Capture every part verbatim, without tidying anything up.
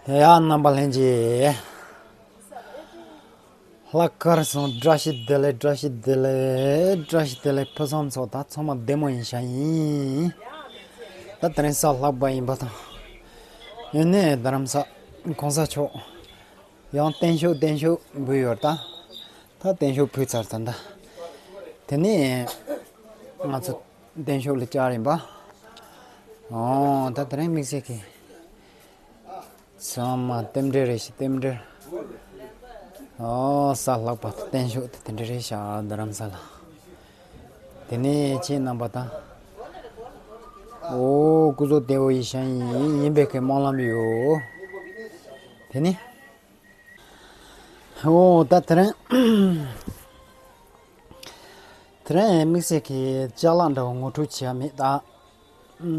དེ་ཡང་རྣམ་པ་ལྷན་རྒྱས། ལྷག་དཀར་སོང་། བཀྲ་ཤིས་བདེ་ལེགས། བཀྲ་ཤིས་བདེ་ལེགས། བཀྲ་ཤིས་བདེ་ལེགས། ཕུན་སུམ་ཚོགས། ད་ཚང་མ་བདེ་མོ་ཡིན་ཤག་ཡིན། ད་དེ་རིང་གཟའ་ལྷག་པ་ཡིན་པ་དང་། ཡིན་ནའི་རྡ་རམ་ས་གོང་ས་མཆོག་ཡང་བརྟན་བཞུགས་བརྟན་བཞུགས་འབུལ་ཡོད། ད་ད་བརྟན་བཞུགས་ཕུལ་ཚར་ཚར་ད། དེ་ནས་ང་ཚོ་བརྟན་བཞུགས་ལ་བཅར་ཡིན་པ། ཨོ་ད་དེ་རིང་དམིགས་བསལ་གྱི་ཚང་མ་རྟེན་འབྲེལ་རེད་ཤག་རྟེན་འབྲེལ། ཨོ་གཟའ་ལྷག་པ་དང་བརྟན་བཞུགས་དེ་དེ་འདྲ་རེད་ཤག་རྡ་རམ་ས་ལ། དེ་ནས་ཁྱེད་རྣམ་པ་དང་། ཨོ་སྐུ་གཟུགས་བདེ་བོ་ཡིན་ཤག་ཡིན་ཡིན་པའི་གི་སྨོན་ལམ་ཡོད། དེ་ནས། ཨོ་ད་དེ་རིང་། དེ་རིང་དམིགས་བསལ་གྱི་ཅ་ལག་འདྲ་བོ་ངོ་སྤྲོད་བྱས་མེད་ད།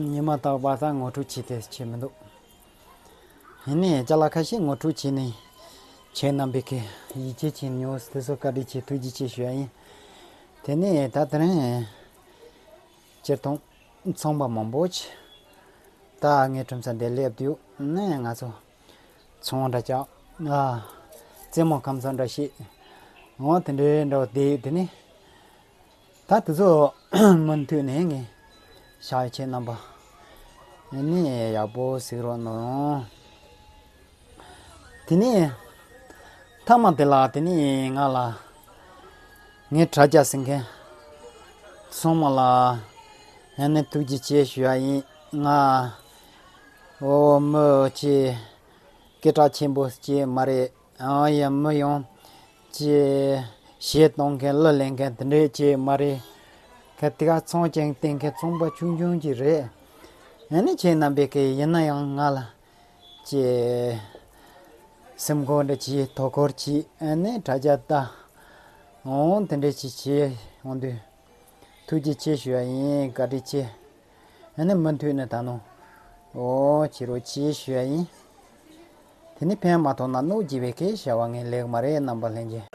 ཉི་མ་རྟག་པར་ད་ངོ་སྤྲོད་བྱས་ཏེ་བྱས་མི་འདུག་ཡིན་ནའི་ཅ་ལག་ཁ་ཤས་ངོ་སྤྲོད་བྱས་ནས་ཁྱེད་རྣམ་པས་ཀྱི་ཡིད་ཆེས་བྱས་མྱོང་དེ་ཚོ་བཀའ་དྲིན་ཆེ་ཐུགས་རྗེ་ཆེ་ཞུ་ཡ་ཡིན། དེ་ནས་ད་དེ་རིང་སྤྱིར་བཏང་ཚོང་པ་མང་པོ་ཅིག་ད་ངའི་ཁྲོམ་ས་འདིར་སླེབས་ཡོད་ནས་ང་ཚོ་ཚོང་འདྲ་བཅག་ཨ་རྩེད་མོ་ཁམས་ཚང་འདྲ་ཞིག་འོ་དེ་འདྲའི་འདྲ་བོ་བསྡད་ཡོད། དེ་ནས། ད་དེ་ཚོ་མུ་མཐུད་ནས་ངས་བྱ་བའི་ཁྱེད་རྣམ་པ་ནི་ཡག་པོ་གཟིགས་རོགས་གནང་། དེ་ནས་མཐའ་མ་དེ་ལ་དེ་ནས་ང་ལ་ངའི་དྲ་རྒྱ་ཟིན་མཁན་ཚང་མ་ལ་ཡང་ནས་ཐུགས་རྗེ་ཆེ་ཞུ་ཡ་ཡིན། ང་འོ་མི་ཅི་སྐད་གྲགས་ཆེན་པོ་ཅི་མ་རེད། ཨང་ཡ་མི་ཡོང་། ཅེས་གཞས་གཏོང་མཁན་གླུ་ལེན་མཁན་དེ་འདྲས་ཅེས་མ་རེད། ག་དེ་ག་ཚོང་ཅན་བསྟེན་མཁན་ཚོང་པ་ཆུང་ཆུང་ཅིག་རེད། ཨ་ནི་ཁྱེད་རྣམ་པས་ཀྱི་ཡིན་ན་ཡང་ང་ལ་ཅེས་སེམས་ཁོང་འདྲ་ཅིག་དོ་ཁུར་ཅིག་ཨ་ནི་དྲ་རྒྱ་ལྟ་འོང་དེ་འདྲས་ཅིག་བྱེད་འོང་དུས་ཐུགས་རྗེ་ཆེ་ཞུ་ཡ་ཡིན། བཀའ་དྲིན་ཆེ། ཨ་ནི་མུ་མཐུད་ནས་ད་ནོ། ཨོ་ཕྱི་རོལ་ཕྱི་ཞུ་ཡ་ཡིན། དེ་ནི་ཕན་མ་ཐོགས་ན་གནོད་བགྱིས་པའི་ཁེ་བྱ་བ་ངས་ལེགས་མ་རེད། རྣམ་པ་ལྷན་རྒྱས།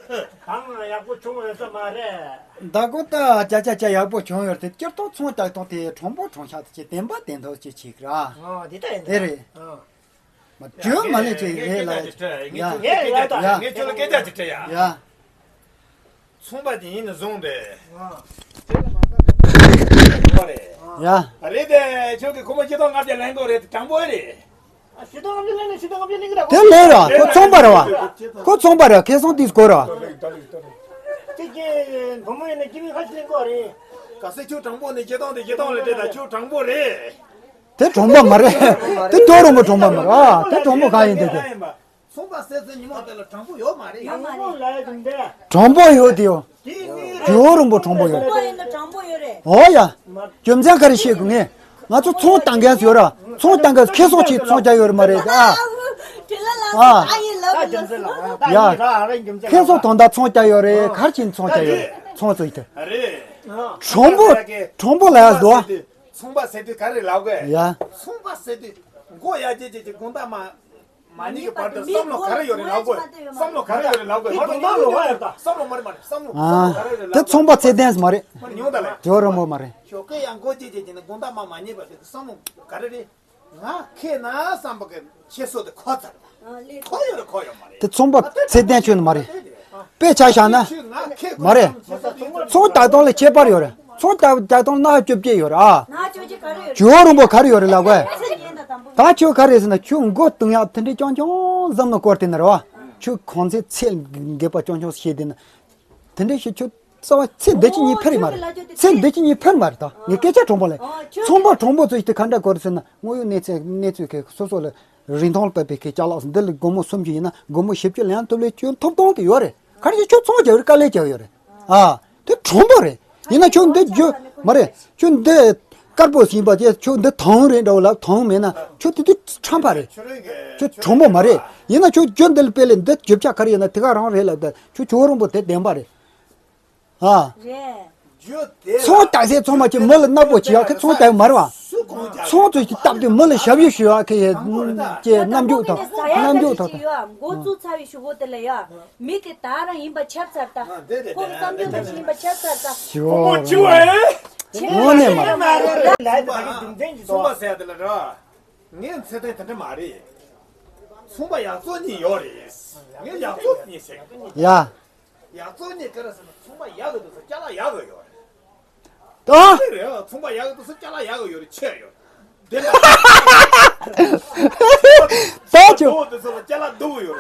གང་ཡག་པོ་བྱུང་ཡོད་ས་མ་རེད། ད་གོ་ད་ཅ་ཅ་ཅ་ཡག་པོ་བྱུང་ཡོད་དེ་སྤྱིར་བཏང་ཚོང་རྒྱག་སྟངས་དེ་གྲུང་པོ་གྲུང་ཤག་དེ་ཅི་བདེན་པ་བདེན་མདོག་ཅིག་བྱེད་ཀྱི་ར། ཨ་དེ་ལྟ་ཡིན་དེ་རེད། ཨ། མ་བྱོས་མ་ལས་ཅིག་རེད་ལ། ཡ། ངས་ཁྱོད་ལ་སྐད་ཆ་ཅིག་དྲིས་ཡ། ཡ། ཚོང་པ་དེ་ཡིན་ནི་བཟུང་རེད། ཨ། ཡ། རེད་དེ་ཁྱོད་ཀྱིས་ཁོ་མོ་ཆིག་སྟོང་ལྔ་བརྒྱ་ལེན་དགོས་རེད་དྲང་པོ་རེད། ཨ་ཆིག་སྟོང་ལྔ་བརྒྱ་ལེན་ན་ཆིག་སྟོང་ལྔ་བརྒྱ་ལེན་གི་ར། དེ་ལེན་ར་ཁོ་ཚོང་པ་རེད་བ། ཁོ་ཚོང་པ་རེད་ཁེ་བཟང་དེ་དགོས་ར། ཁྱེད་ཀྱི་བུ་མོ་ཡིན་ན་སྐྱེ་དམན་ཁ་ཤས་ལེན་དགོས་རེད། ག་ཚོད་ཁྱོད་དྲང་པོ་ནས་ཆིག་སྟོང་དེ་ཆིག་སྟོང་ལས་སྤྲད་ད་ཁྱོད་དྲང་པོ་རེད། དེ་གྲུང་པོ་མ་རེད། དེ་ཏོ་རུང་པོ་གྲུང་པོ་མ་རེད་ཨ། དེ་གྲུང་པོ་གང་ཡིན་དེ་དེ། ཚོང་པ་ཟེར་ཚེ་ཉི་མ་དེ་ལ་དྲང་པོ་ཡོད་མ་རེད། ཡོད་མ་རེད། གྲུང་པོ་ཡོད་དེ་ཡོད། ཏོ་རུང་པོ་གྲུང་པོ་ཡོད། ཚོང་པ་ཡིན་ན་དྲང་པོ་ཡོད་རེད། ཨོ་ཡ། རྒྱུ་མཚན་ག་རེ་བཤད་དགོས་ངས། ང་ཚོ་ཚོང་བཏང་མཁན་ཡོད་ར། ཚོང་བཏང་མཁན་ཁེ་བཟང་ཆེ་ཚོང་རྒྱག་ཡོད་རེད་མ་རེད་ཨ། ཨ། ཡ། ཁེ་བཟང་དོན་དག་ཚོང་རྒྱག་ཡོད་རེད་ག་རེ་བྱས་ནས་ཚོང་རྒྱག་ཡོད་རེད་ཚོང་བཙུགས་ཡོད་དེ། གྲུང་པོ་གྲུང་པོ་ལ་ཡ་བཟོ། ཚོང་པ་ཟེར་དུས་ག་རེ་ལབ་དགོས། ཡ། ཚོང་པ་ཟེར་དུས་མགོ་ཡར་བརྗེ་བྱས་ཀྱི་དགོང་དག་མ་མ་ཉིད་ཀྱི་བར་དུ་བསམ་བློ་ག་རེ་ཡོད་རེད་ལབ་དགོས། བསམ་བློ་ག་རེ་ཡོད་རེད་ལབ་དགོས། མ་གཏོགས་བསམ་བློ་ག་ཡོད་རེད་བསམ་བློ་མ་རེད་མ་རེད་བསམ་བློ་ཨ། ག་རེ་ཡོད་རེད་དེ་ལབ་ཚོང་པ་ཚད་ལྡན་མ་རེད། དགོས་རུང་པོ་མ་རེད། ཞོགས་ཀས་ཡང་མགོ་བརྗེ་བྱས་ཀྱི་དགོང་དག་མ་མ་ཉིད་བར་དུ་བསམ་བློ་ག་རེ་རེད། ང་ཁེ་ན་བསམ་པ་གི་ཁྱེད་ཚོ་དེ་གོ་ཚར་བ། གོ་ཡོད་རེད་གོ་ཡོད་མ་རེད། དེ་ཚོང་པ་ཚད་ལྡན་ཁྱོན་ནས་མ་རེད། དཔེ་ཆ་བཞག་ན། མ་རེད། ཚོང་རྒྱག་སྟངས་ལ་ཁྱད་པར་ཡོད་རེད། ཚོང་རྒྱག་རྒྱག་སྟངས་ལ་སྣ་བཅོ་བརྒྱད་ཡོད་རེད་ཨ། སྣ་བཅོ་བརྒྱད་ག་རེ་ཡོད་རེད། ཇོ་རུང་པོ་ག་རེ་ཡོད་རེད་ལབ་དགོས། ད་ཁྱོད་ག་རེ་ཟེར་ན་ཁྱོད་མགོ་གཏོང་ཡག་དེ་འདྲའི་རྐྱང་རྐྱང་བསམ་ན་སྐོར་དེ་ན་རེད་བ། ཁྱོད་གང་ཚེ་ཚད་འགེབ་པ་རྐྱང་རྐྱང་བཤད་དེ་ན། དེ་འདྲའི་ཞིག་ཁྱོད་རྩ་བ་ཚེ་འདི་ཕྱི་གཉིས་ཕན་མ་རེད། ཚེ་འདི་ཕྱི་གཉིས་ཕན་མ་རེད་ད། ངས་སྐད་ཆ་དྲང་པོ་ལབ། ཚོང་པ་དྲང་པོ་ཚོ་ཞིག་དེ་ག་འདྲ་དགོས་རེད་ཟེར་ན་དངོས་ཡོད་གནས་ཚུལ་གནས་ཚུལ་གྱི་སོ་སོ་ལ་རིན་ཐང་ལྟ་བུའི་གི་ཅ་ལག་འདི་ལ་སྒོར་མོ་སུམ་ཅུ་ཡིན་ན་སྒོར་མོ་བཞི་བཅུ་ལེན་ཐུབ་ལེ་སྐྱོན་ཐོབ་ཐང་དེ་ཡོད་རེད། ག་རེ་ཞིག་ཁྱོད་ཚོང་རྒྱག་ཡོད་རེད་དཀའ་ལས་རྒྱག་ཡོད་རེད་ཨ། དེ་དྲང་པོ་རེད། ཡིན་ན་ཁྱོད་འདི་རྒྱུ་མ་རེད། ཁྱོད་འདི་དཀར་པོ་ཡིན་པ་དེ་ཁྱོད་འདི་དང་རེད་འདྲ་བོ་ལབ་དང་མེད་ན་ཁྱོད་དེ་དུས་ཁྲམ་པ་རེད། ཁྱོད་དྲང་པོ་མ་རེད། ཡིན་ན་ཁྱོད་རྒྱུ་འདི་ལ་དཔེ་ལས་འདི་རྒྱུ་ཆ་ག་རེ་ཡིན་ན་དེ་ག་རང་རེད་ལབ་ད་ཁྱོད་ཇོ་རུང་པོ་དེ་བདེན་པ་རེད། ཨ། རེད། ཚོང་རྒྱག་སའི་ཚོང་མ་ཅིག་མི་ལ་ནག་པོ་བྱེད་ཡག་གི་ཚོང་རྒྱག་ཡོད་མ་རེད་བ། ཚོང་ཚོ་ཞིག་བཏབ་དུས་མི་ལ་ཞབས་ཞུ་ཞུ་ཡག་གི་ཡ་ཀྱི་རྣམ་འགྱུར་དང་རྣམ་འགྱུར་དང་། མགོ་བཙུགས་ཚར་བའི་གཞུག་གུ་དེ་ལ་ཡ། མི་དེ་ད་རང་ཡིན་པ་ཁྱབ་ཚར་ད། ཁོ་བསམ་རྒྱུ་ནང་བཞིན་ཡིན་པ་ཁྱབ་ཚར་ད། ཁོ་མོ་ཅི་བས། དངོས་གནས་མ་རེད། ཚོང་པ་ཟེར་ཡ་དེ་ལ་ར། ངའི་ཚེ་ཐེངས་དེ་འདྲ་མ་རེད། ཚོང་པ་ཡག་བཙོག་གཉིས་ཡོད་རེད། ངས་ཡག་བཙོག་གཉིས་ཟེར། ཡ། ཡག་བཙོག་གཉིས་ག་རེ་ཟེར་ན་ཚོང་པ་ཡག་གི་འདུག་ས་ཅ་ལག་ཡག་གི་ཡོད་རེད། ཨ། དེ་རེད། ཚོང་པ་ཡག་གི་འདུག་ས་ཅ་ལག་ཡག་གི་ཡོད་རེད། ཆད་ཡོད་རེད། དེ་ལ་ད་ཆོ། དོ་དེ་ཚོ་ལ་ཅ་ལག་སྡུག་གི་ཡོད་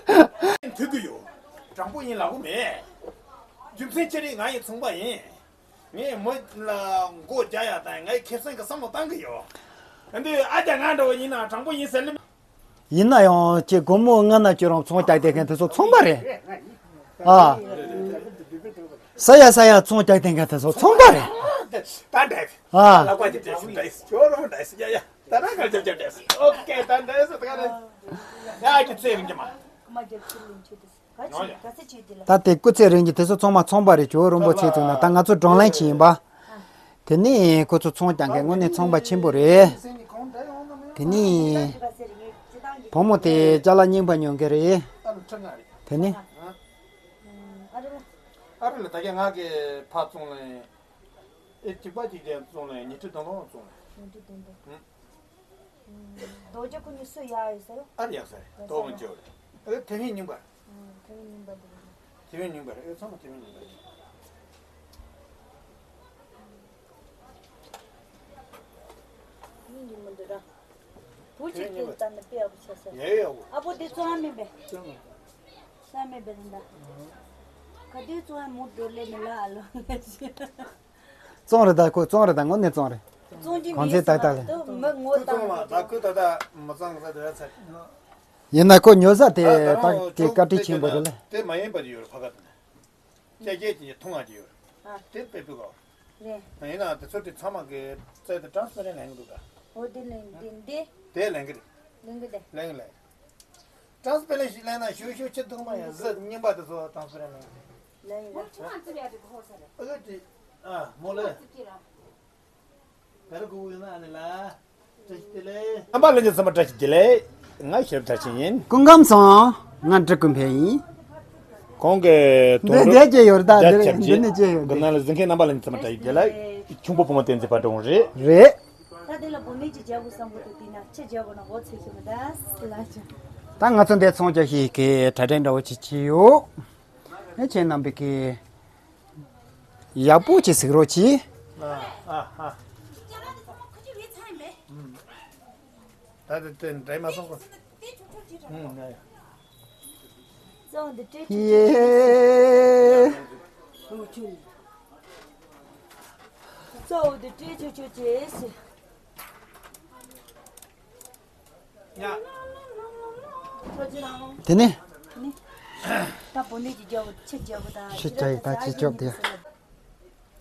རེད། མཐུད་གི་ཡོད། དྲང་པོ་ཡིན་ལབ་གི་མེད། རྒྱུ་མཚན་ཅི་རེད། ང་ཡི་ཚོང་པ་ཡིན། ངས་མི་ལ་མགོ་རྒྱག་ཡག་དང་ངའི་ཁེ་བཟང་གི་བསམ་བློ་བཏང་གི་ཡོད། འདི་ཨ་ཅག་ང་འདྲ་བོ་ཡིན་ན་དྲང་པོ་ཡིན་ཟེར་ལེ། ཡིན་ན་ཡང་ཁྱེད་སྒོར་མོ་ལྔ་ན་ཁྱོད་རང་ཚོང་རྒྱག་བསྡད་མཁན་དེ་ཚོ་ཚོང་པ་རེད། ཨ། ས་ཡ་ས་ཡ་ཚོང་རྒྱག་བསྡད་མཁན་དེ་ཚོ་ཚོང་པ་རེད། ད་འདྲ། ཨ། ལག་པ་ཅིག་འདྲ་ཞིག་འདྲ་ཞིག་ཅོ་རོ་འདྲ་ཞིག་ཡ་ཡ། ད་ད་ག་ཅབ་ཅབ་འདྲ་ཞིག་ཨོ་ཀེ། ད་འདྲ་ཞིག་ད་ག་ནས། ཡ་ཨ་ཅག་ཚེ་རིང་རྒྱ་མ། ད་དེ་སྐུ་ཚེ་རིང་གི་དེ་ཚོ་ཚང་མ་ཚོང་པ་རེད། ཇོ་བོ་རིན་པོ་ཆེ་ཚོ་ན་ད་ང་ཚོ་བགྲོ་གླེང་བྱེད་ཡིན་པ། དེ་ནས་ཁོ་ཚོ་ཚོང་རྒྱག་མཁན་དངོས་གནས་ཚོང་པ་ཆེན་པོ་རེད། དེ་ནས་བུ་མོ་དེ་ཅ་ལག་རྙིང་པ་ཉོ་མཁན་རེད། དེ་ནས་ཨ་རི་ལ་ད་ག་ང་གི་ཕ་བཙོང་ལེ། ཨེ་གཅིག་པ་གཅིག་རྐྱང་བཙོང་ལེ། ཉི་ཁྲི་བདུན་སྟོང་བཙོང་ལེ། རྡོ་རྗེ་ཁོ་གཉིས་སུ་ཡག་ཡོད་ཟེར། ཨ་རི་ཡག་ས་རེད། རྡོ་མི་འཇོག་རེད། ཨ་རི་དེ་བས་རྙིང་པ། དེ་བས་རྙིང་པ་རེད། དེ་བས་རྙིང་པ་རེད། ཨེ་ཚང་མ་དེ་བས་རྙིང་པ་རེད། མི་འདི་མི་འདུག་ར། བུ་གཅིག་དེ་ལྟ་ན་དཔེ་ཨ་བུ་ཆགས་ས་རེད། ཡ་ཡ་བུ། ཨ་བུ་དེ་བཙོང་ཨ་མེད་པས། བཙོང་ཨ་མེད་པས་རེད་ད། ག་དུས་བཙོང་ཨ་མོ་འགྲོ་ལེ་ནི་ལ་ཨ་ལོ་ལེ་ཞེས། བཙོང་རེད་ད། ཁོ་བཙོང་རེད་ད། དངོས་གནས་བཙོང་རེད། བཙོང་གི་གང་ཚེ་ཏག་ཏག་ལས། མི་ངོ་ད་བཙོང་མ་ད་ཁོས་ད་ལྟ་མི་གཙང་ས་དེ་ཚ། ཡིན་ན་ཁོ་ཉོ་ས་དེ་ད་ད་རང་ད་དེ་བཀའ་དྲིན་ཆེན་པོ་རེད་ལ། དེ་མ་ཡིན་པ་ཅིག་ཡོད་རེད། ཕ་ག་དེ་ནས་སྐྱ་སྐྱ་ཅིག་མཐོང་བ་ཅིག་ཡོད་རེད། ཨ། དེ་དཔེ་སྤུས་གོ། རེད། ཡིན་ན་དེ་ཚོ་དེ་ཚང་མ་གི་རྩལ་དེ་ཀྲང་སི་པེ་རན་ལེན་གི་འདུག་ད། འོ་དེ་ལེན་དེ་འདི། དེ་ལེན་གི་རེད། ལེན་གི་དེ། ལེན་གི་ལེན། ཀྲང་སི་པེ་རན་ཞིག་ལེན་ན་ཞུ་ཞུ་ཆེ་འདུག་མ་ཡ་གཟི་རྙིང་པ་དེ་ཚོ་ཀྲང་སི་པེ་རན་ལེན་གི་རེད། ལེན་གི་རེད། ཨ་གི་དེ་ཨ་མོ་ལེ། རྣམ་པ་ལྷན་རྒྱས་ཚང་མ་བཀྲ་ཤིས་བདེ་ལེགས། ང་ཤེས་རབ་མཐར་ཕྱིན་ཡིན། སྐུ་ཁམས་བཟང་། ང་འབྲི་ཀུན་ཕན་ཡིན། གོང་གི་དོན་འདི་གྲུབ་འདི་སྐྱེས་ཡོད་རེད་ད། རྒྱ་འདི་ཁྱབ་འདི་ཆེ་ནས་སྐྱེས་ཡོད་གི་ནང་ལ་གཟིགས་མཁན་རྣམ་པ་ལྷན་རྒྱས་ཚང་མ་བཀྲ་ཤིས་བདེ་ལེགས། ཁྱུང་པོ་བུ་མོ་བསྟན་འཛིན་པ་གྲོང་རེད། རེད། ད་དེ་ལ་བུད་མེད་ཀྱི་རྒྱལ་པོ་བསམ་གི་འདུག་དེ་ན་ཁྱི་རྒྱལ་པོ་ན་འོ་ཚེ་ཤི་མི་ད་སི་ལ་ཅི། ད་ང་ཚོ་འདི་ཚོང་རྒྱག་ཤེས་ཀྱི་གྲ་སྒྲིག་འདྲ་བོ་ཅིག་བྱས་ཡོད། ཨེ་ཁྱེད་རྣམ་པས་ཀྱི་ཡག་པོ་ཅིག་གཟིགས་རོགས་གྱིས། ཨ་ཨ་ཨ། ད་དེ་དེ་འདྲ་མ་སོང་གོ། ཨུམ་ན་ཡ། ཡེ། གཙོ་བོ་དེ་སྤྲད་ཆོག་ཆོག་ཅེས་ཟེར། དེ་ནས། ད་བུད་མེད་ཀྱི་རྒྱལ་པོ་ཁྱི་རྒྱལ་པོ་དང་ཁྱི་རྒྱལ་པོ་དང་ཁྱི་སྐྱོབ་དེ།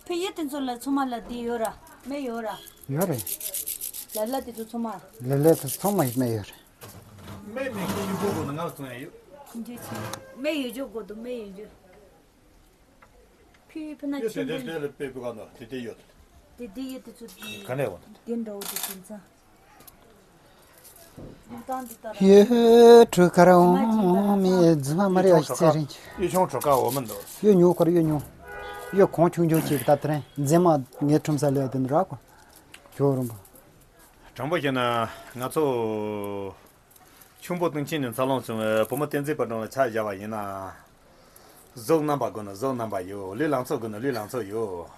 ཕ་ཡུལ་དེ་ཚོ་ལ་ཚང་མ་ལ་དེ་ཡོད་ར། སྨན་ཡོད་ར། ཡོད་རེད། ལ་ལ་དེ་ཚོ་ཚང་མ། ལ་ལ་དེ་ཚང་མ་སྨན་ཡོད་རེད། སྨན་མེད་མཁན་ཡུལ་སྐོར་དགོས་ན་ང་ལ་གསུང་ཡ་ཡོད། འདི་ཚོ་སྨན་ཡོད་ཆོག་དགོས་འདུག་སྨན་ཡོད་ཆོག་ཕི་ཕི་ན་ཡོད་ཆེན་དེ་པོ་དེ་ལ་དཔེ་པོ་ག་ནོ་དེ་དེ་ཡོད། དེ་དེ་ཡོད་དེ་ཚོ་དེ་ག་ནས་འོང་། དེ་འདྲ་བོ་དེ་དེ་ཚོ། ཡོད་གྲུ་ཁར་འོང་མི་རྫུན་མ་མ་རེད་ཨ་ཅེ་ཚེ་རིང་། གཡུ་ཆུང་གྲུ་ཁ་འོ་མི་འདུག་གཡུ་ཉུང་ཁར་གཡུ་ཉུང་། གཡུ་གོང་ཆུང་ཆུང་ཅིག་ད་དེ་རིང་མཛེས་མ་ངའི་ཁྲོམ་ས་ལས་དེ་འདྲ་གོ་ཇོ་རུམ་པ། དྲང་པོ་བཤད་ན་ང་ཚོ་ཁྱུང་པོ་སྟོང་ཆེན་ནས་འཚར་ལོངས་བྱུང་བའི་བུ་མོ་བསྟན་འཛིན་པ་སྒྲོན་ལ་ཆ་བཞག་པ་ཡིན་ན། གཟུགས་རྣམ་པ་དགོས་ན་གཟུགས་རྣམ་པ་ཡོད། ལུས་ལང་ཚོ་དགོས་ན་ལུས་ལང་ཚོ་ཡོད།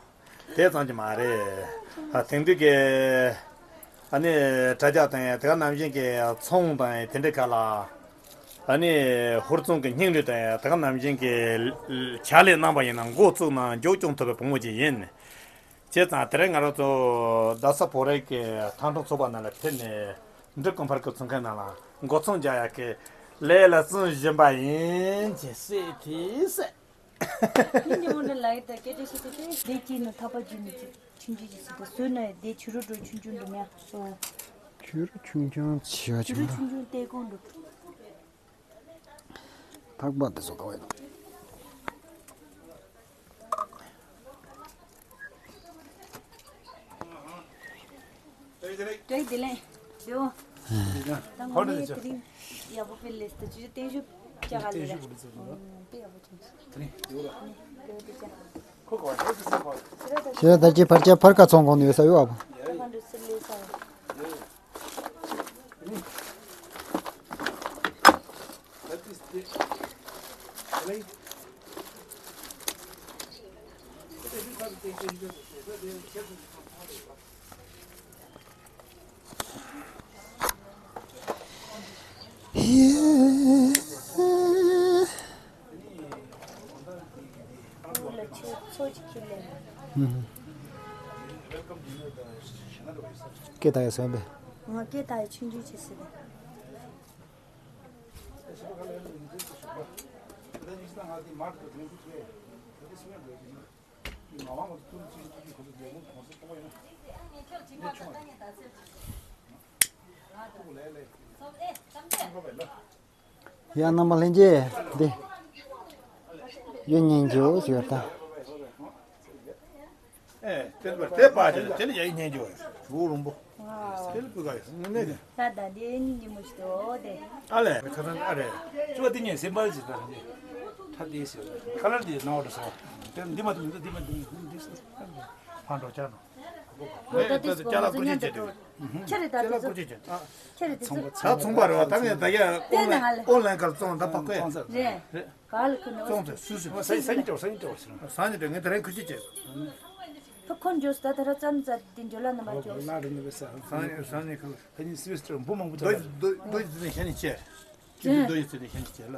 དེ་ཙམ་གྱིས་མ་རེད། ཨ་དེང་དུས་ཀྱི་ཨ་ནི་དྲ་རྒྱ་དང་དེ་ག་ནང་བཞིན་གྱི་ཚོང་དང་དེ་འདྲའི་ཁ་ལ་ཨ་ནི་ཧུར་བརྩོན་གྱི་སྙིང་རུས་དང་དེ་ག་ནང་བཞིན་གྱི་ཕྱག་ལས་གནང་པ་ཡིན་ན་འགོ་བཙུགས་ན་མགྱོགས་སྐྱོང་ཐུབ་པའི་བུ་མོ་ཅིག་ཡིན། བྱས་ཙང་དེ་རིང་ང་རང་ཚོ་རྡ་ས་བོད་རིགས་ཀྱི་ཐང་སྟོང་ཚོགས་པ་ནང་ལ་ཕེབས་ནས་འབྲི་ཀུན་ཕར་གྱི་ཚོང་ཁང་ནང་ལ་འགོ་ཚོང་རྒྱག་ཡག་གི་ལས་ལ་བརྩོན་བཞིན་པ་ཡིན་ཅེས་སྲིད་དེ་སྲིད། ཡིན་ཀྱང་འོན་ཏེ་ལ་ཡི་དང་སྐད་ཆ་བཤད་དེ་དེ་སྐྱིད་ན་ཐག་པ་བརྒྱུད་ནས་ཅིག་ཆུང་ཆུང་ཅིག་ཟེར་དེ་བཟོས་ན་ཡང་དེ་བྱུ་རུ་འགྲོ་ཆུང་ཆུང་འགྲོ་མེད་སོ། བྱུ་རུ་ཆུང་ཆུང་བྱི་བ་བྱུ་རུ་ཆུང་ཆུང་ཆུང་ཆུང་ཏེ་ཀོང་འགྲོ། ཐག་པ་དེ་ཚོ་ག་བས་དང་། བཀྲ་ཤིས་བདེ་ལེགས། ལེའོ། ད་ངོ་མའི་དེ་རིང་ཡག་པོ་དཔེ་ལེགས་སུ་ཆུ་ཆུ་བརྟན་བཞུགས་བྱ་ག་ལེ་ར། དཔེ་ཡག་པོ་བྱུང་། ཁོ་གོ་ཤེས་སུ་ཁོ། ཤེས་ད་ཅི་ཕར་ཆ་ཕར་ཀ་ཚོང་ཁང་ནས་ཡོད་ས་ཡོད་ཨ་བོ། ད་ག་འདྲ་སུ་ལེ་ས་ཡོད། སྐད་བཏང་ཡ་སོང་པས། ང་སྐད་བཏང་ཡ་ཆུང་ཆུང་བྱས་ཟིན། ཡ་རྣམ་པ་ལྷན་རྒྱས་འདི། ཡོད་ཉན་རྒྱུ་ཡོད་ད། ཨེ་དེ་ལ་དེ་པ་དེ་དེ་ལ་ཡ་ཉན་རྒྱུ་ཡོད་རུང་པོ། དེ་ལ་པུ་ག་ཡོད་ངས་ནས། ད་ད་དེ་ཉིན་གྱི་མུ་ཤི་དོ་དེ། ཨ་ལས་ཁ་སང་ཨ་རེ། ཅུ་བ་དེ་ཉན་སེམས་པ་ཅི་ད་ནི། ད་དེ་ཟེར་ཁ་ལར་དེ་ནང་བ་དུ་སོང་། དེ་འདི་མ་དུ་མི་འདུག་འདི་མ་འདི་འདི་ཟེར། ཕང་འགྲོ་ཆ་ནོ། ད་དེ་ཅ་ལག་སྐོར་ཅན་བྱེད་དུས། ཁྱེད་རེད་ད་ཅ་ལག་སྐོར་ཅན་བྱེད། ཨ། ཁྱེད་རེད་དེ་ཚོ། ད་ཚོང་པ་རེད་བ་ད་ངས་ད་ཡ་ཨོན་ལན་ཨོན་ལན་གར་བཙོང་ད་ཕ་གོས། རེད། ག་ལ་ཁུ་ནོ། བཙོང་ཚེ་སུ་སུ། ས་ས་ཉི་ཏྲ་ས་ཉི་ཏྲ་ཟེར། ས་ཉི་ཏྲ་ངས་ད་རེས་ཁུ་ཅི་བྱེད། ཕ་ཁོན་ཇོས་ད་ད་ར་ཙམ་ཙ་དེ་འཇོ་ལ་ནམ་པ་ཇོས། ལ་རེ་ནི་བེ་ས་ས་ཉི་ས་ཉི་ཁུ། ད་ནི་སི་བེ་སི་ཏྲ་འབུ་མང་པོ་ཅིག་ལ། དོ་དོ་ཡི་ཚེ་ནས་ཤ་ཉི་ཆེ། ཅི་འདི་དོ་ཡི་ཚེ་ནས་ཤ་ཉི་ཆེ་ལ།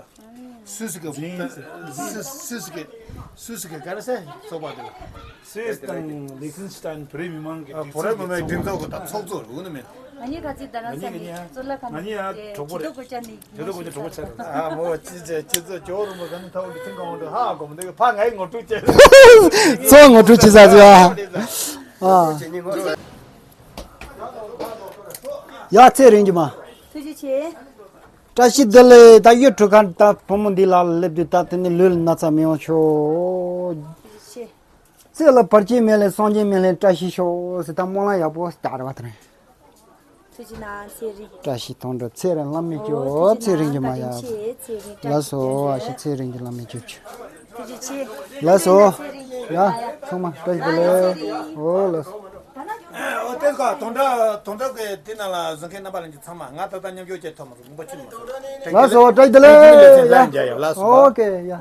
སུ་སི་ཀ་སུ་སི་ཀ་སུ་སི་ཀ་ག་རེ་ས་ཚོགས་པ་དེ། སུད་སི་དང་ལི་ཁེན་སི་ཏན་བོད་རིགས་མི་མང་གི་ཨ་བོད་རིགས་མི་མང་གི་མགྲིན་ཚབ་ཀྱི་ད་ཚོགས་གཙོ་རུ་ནི་མེད། ང་གཉིས་ག་ཚིག་ད་ར་ས་ནི་གཙོ་ལ་ཁ་ན་ང་གཉིས་ཡང་གྲོགས་པོ་རེད། དེ་དོ་གོ་ཅན་ནི་དེ་དོ་གོ་ཅན་གྲོགས་པོ་ཆགས་རེད། ཨ་མོ་ཅི་ཅི་ཅི་ཚོ་ཇོ་རུ་མོ་ག་ནི་ཐོག་ལི་ཐིང་གང་འདྲ་ཧ་གོ་མོ་འདི་ཕ་ངའི་ངོ་སྤྲོད་བྱས། ཚོ་ངོ་སྤྲོད་བྱེད་ས་ཟེར་བ། ཨ། ཡ་ཚེ་རིང་གི་མ། ཐུགས་རྗེ་ཆེ། བཀྲ་ཤིས་བདེ་ལེགས། ད་གཡུ་གྲུ་ཁ་ད་བུ་མོ་འདི་ལ་སླེབས་དུས་ད་དེ་ནི་ལུས་ལ་ན་ཚ་མི་ཡོང་ཆོག་ཆེ། ཚེ་ལ་བར་ཆད་མེད་ལེ་སངས་རྒྱས་མེད་ལེ་བཀྲ་ཤིས་ཤོག་ཟེར་ད་སྨོན་ལམ་ཡག་པོ་སྟར་བ་དང་། ཐུགས་རྗེ་གནང་ཚེ་རིང་། བཀྲ་ཤིས་དོན་གྲུབ་ཚེ་རིང་བླ་མའི་ཇོ་ཨོ་ཚེ་རིང་གི་མ་ཡ། ལ་སོ་ཨ་ཤི་ཚེ་རིང་གི་བླ་མའི་ཇོ་ཆུ། ཐུགས་རྗེ་ཆེ། ལ་སོ། ཡ་ཚང་མ་བཀྲ་ཤིས་བདེ་ལེགས། ཨོ་ལ་སོ། ཨོ་དེ་ག་དོན་གྲུབ་དོན་གྲུབ་གི་དེ་ནང་ལ་བཟོ་མཁན་རྣམ་པ་ལ་འདི་ཚང་མ་ང་ད་ལྟ་མཉམ་ཞུགས་བྱེད་ཐུབ་མ་སོང་ལུང་པ་ཕྱིན་མ་སོང་། ལ་སོ་བཀྲ་ཤིས་བདེ་ལེགས། ལ་ཡ་ལ་སོ། ཨོ་ཀེ་ཡ།